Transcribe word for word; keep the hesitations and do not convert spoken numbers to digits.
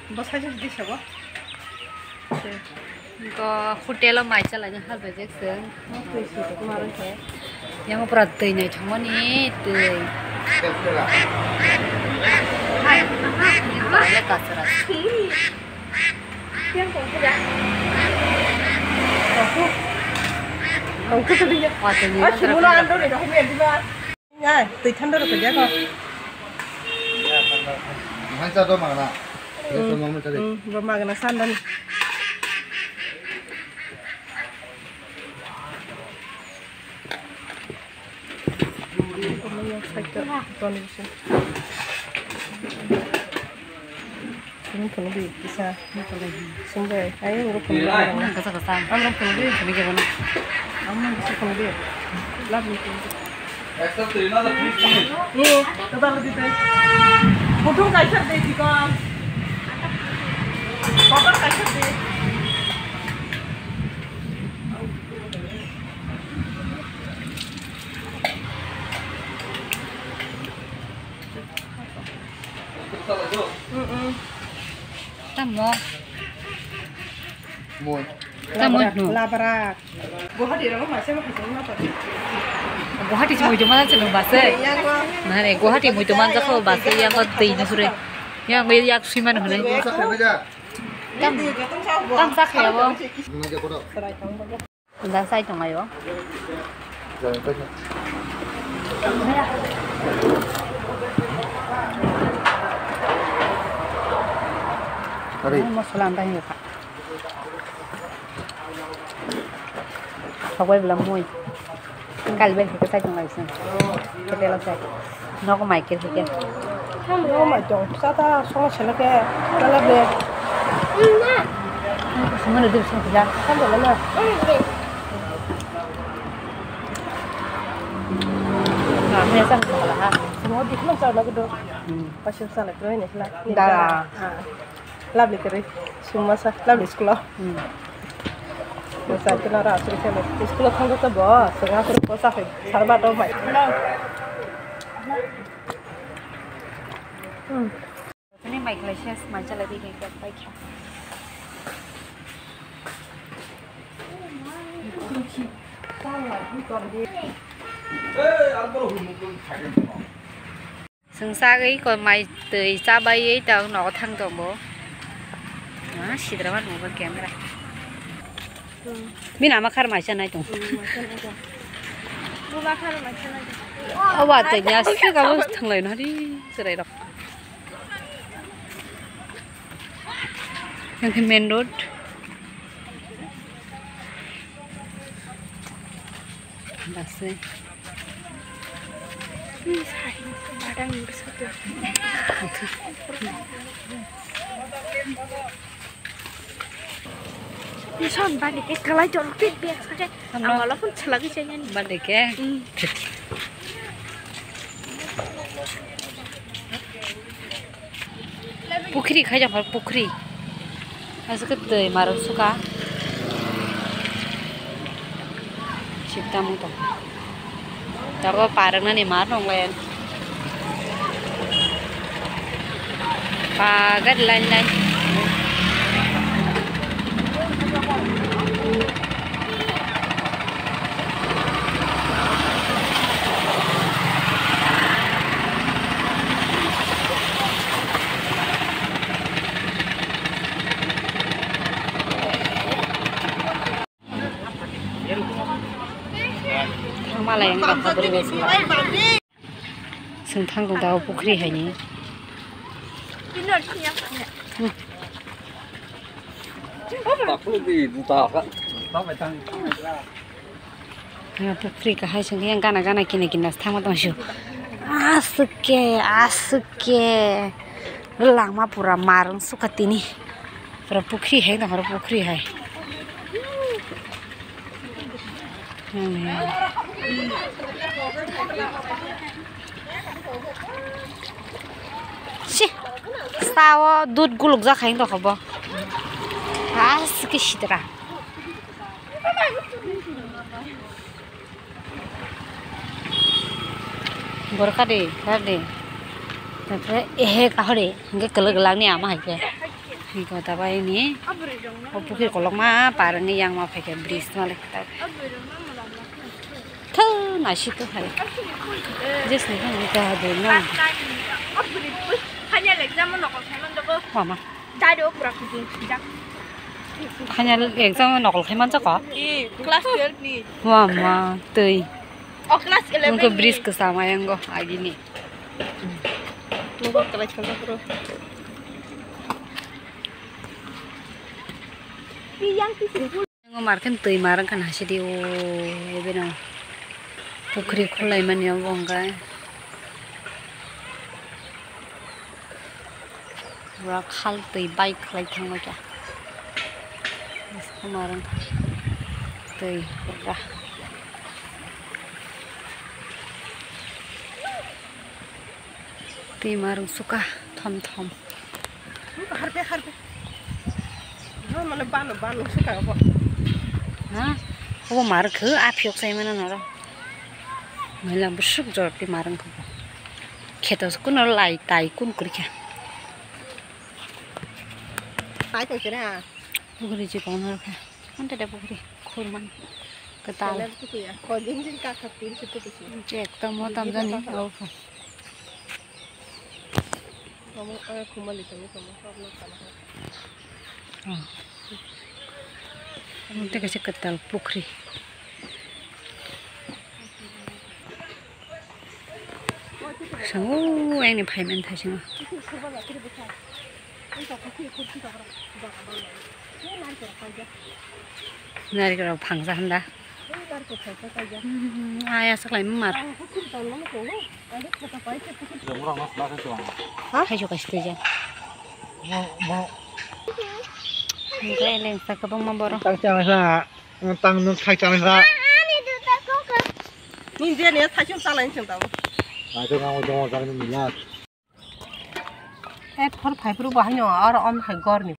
Bo saijak di sabo. Go hotel o mai chalai ni hal bai jak chwng. Yang pura twi nai thangmani twi. Hai, aha, aha. Kachara. Yang kong kira. Kong kira. Wah, twi ni. Ah, si mula ando ni, dah, ini, di ba. Ai, twi thanda rw kajak kho. Hai cha do magna. Hmm. Rw magna sandani. Sini phunukdi kisa. Sini bai, ayo, oro phunukdi. Kasa kasa. Amrok phunukdi. Phunukdi kisa phunukdi. Love you phunukdi. Ni, total di tei. Butung kaisa de, chikon. Total kaisa de. Mm-mm. Tamo. Moi. Tamo no. Labrak. Guwahati ramo masa ma khajang ma padi. Guwahati si muitu mana chelo base. Yang ko. Nare Guwahati muitu mana jakho base yang ko tei ni sure. Yang ko yak sui mana hone. Tam, tam sa khaya bo. Serai tong bo. Da sai tong ayo. Ari. Masala anda ini kha. Sabai bela moi. Kal bel hike sai tong lai sing. Kete la sai. Nok mai kel hike. Nok mai tong. Sata song sela ke. Kala be. Song mana dia song kerja. Kan boleh lah. Ah, saya sang salah ha. Semua di mana sana gitu. Hmm. Pasal sana tu ini lah. Da. Ah. Lovely kiri, sumasa, lovely school. Hmm. Sa kina ra asri kelo. School thang to bo, sanga kuru ko sa hai, sarba to mai. Hmm. Ini mai khlai ses, mai chalai di, kaisa pai kha. Chwng chagwi ko mai twi chabaiwi ta nogo thang tongo. Ah, sidra ma nungkha camera. Hmm. Bini ama khar mai chanai tong. Hmm, mai chanai tong. Buba khar mai chanai tong. Oba twi nya swk abo thanglai nari chwrai rok. Yang khe main road. Bus e. Son bani ke kalai jor ke biak sake. Ang wala pun chalagi chayani. Bani ke. Hmm. Pukhri khai jang phar pukhri. Aswk twi marwk suka. Sibda mung tong. Tago parwk nani mar nong layan. Pagat lain lain. Thangmalai wngkha bwrwi bai swngo. Chwng thang kong ta o pukhri haini. Pukhri kahai chwng yang gana gana kina kina thangma tong sio. Aswk khe, aswk khe. Langma pura mar wng sukha tini. Pura pukhri hai, nahoro pukhri hai. Hmm. Si, sao dud guluk jak hai tongkha bo. Aswk khe sidra. Borok kha de, kha de. Taphore ehe kahore, hingke kwlwk langni ama hai khe. Ko dabai ni o pukhri kolokma par wngwi yang ma phaikha bridge ma le. Thau naisik to hai. Jesni thang ni ta de no. Final exam o nokol khai man jago. Mama. Dai do pura kudu. Final exam o nokol khai man jago. Eh, class twelve ni. Mama, tei. O class eleven. Nungko ni. Bridge kwcham ayang go agini. Nungko class twelve pro. Pi yang pi sing. Ngo marken twi marang kan hasidi o ebeno pukhri khulai mani o bongkai. Pura khal twi bai khlai thangma kya. Marang twi pura. Twi marung suka thom thom. Harpe, harpe. Ha, mane bano, bano suka bo. Ha? Obo marung khe a phiyok sai mano noro. Maila busuk jor twi marung khe bo. Kheto kuno lai tai kun kuri khe. Tai to kira. Pukhri ji kono khe. Ante de pukhri khurman. Kwtal. Sele pukhri ya. Ko jing jing ka kha pin se pukhri. Je ekta mo tam jani. Oho. Omo, eh, khumali tongwi tongo, kok nok kana kok. Oh. Omo tei kaisa kwtal pukhri. Sango, aini phaiman thaisingo. Narikal rok phangsa hwnda. Hmm, aya saklai mar. Thaiso kaisa twijak. Hingke lengsa kwbangma borok. Tang chanai sa, tang nuk thai chanai sa. Nini je ne thaichung chalai chung tamo. Ai to nang jong jang ni milak. Ek phor phai phuru bahai no aro om hai gor ni.